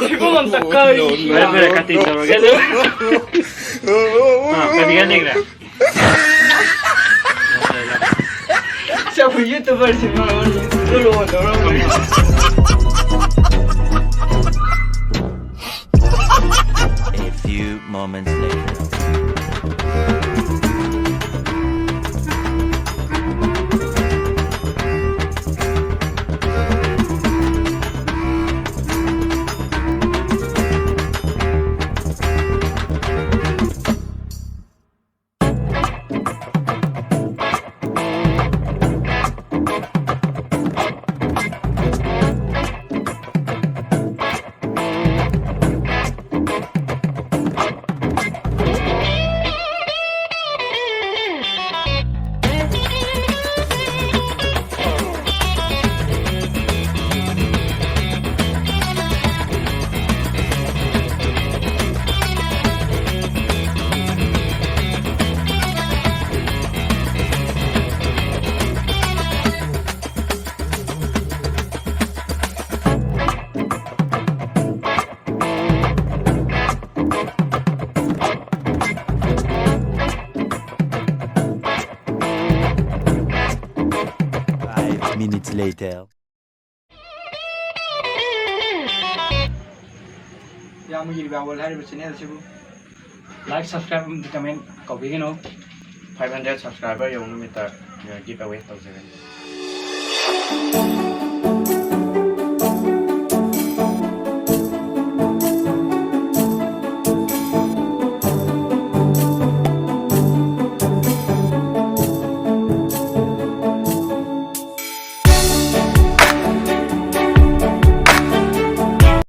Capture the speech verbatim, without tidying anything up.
ꯐꯤꯕꯝ ꯑꯝꯇ ꯀꯔꯤ? ꯐꯔꯦ, ꯐꯔꯦ, ꯀꯠꯇꯤꯡ ꯇꯧꯔꯒꯦ ꯑꯗꯨ꯫ ꯑꯥ, ꯀꯔꯤ ꯍꯥꯏꯅꯤꯡꯈ꯭ꯔꯦ? ꯑꯩꯈꯣꯏ YouTuberꯁꯤꯡ ꯂꯣꯏ ꯂꯣꯏ ꯇꯧꯔꯝꯃꯅꯤ꯫ A few moments later. Five minutes later. ꯏꯌꯥꯝꯕꯒꯤ ꯔꯤꯕꯥ ꯋꯥꯔꯜ ꯍꯥꯏꯔꯤꯕ ꯆꯦꯅꯦꯜ ꯑꯁꯤꯕꯨ ꯂꯥꯏꯛ, ꯁꯕꯁꯀ꯭ꯔꯥꯏꯕ ꯑꯃꯗꯤ ꯀꯃꯦꯟ ꯀꯥꯎꯕꯤꯒꯅꯨ꯫ Five hundred subscriber ꯌꯧꯕ ꯅꯨꯃꯤꯠꯇ, ꯑ, give away ꯇꯧꯖꯒꯅꯤ꯫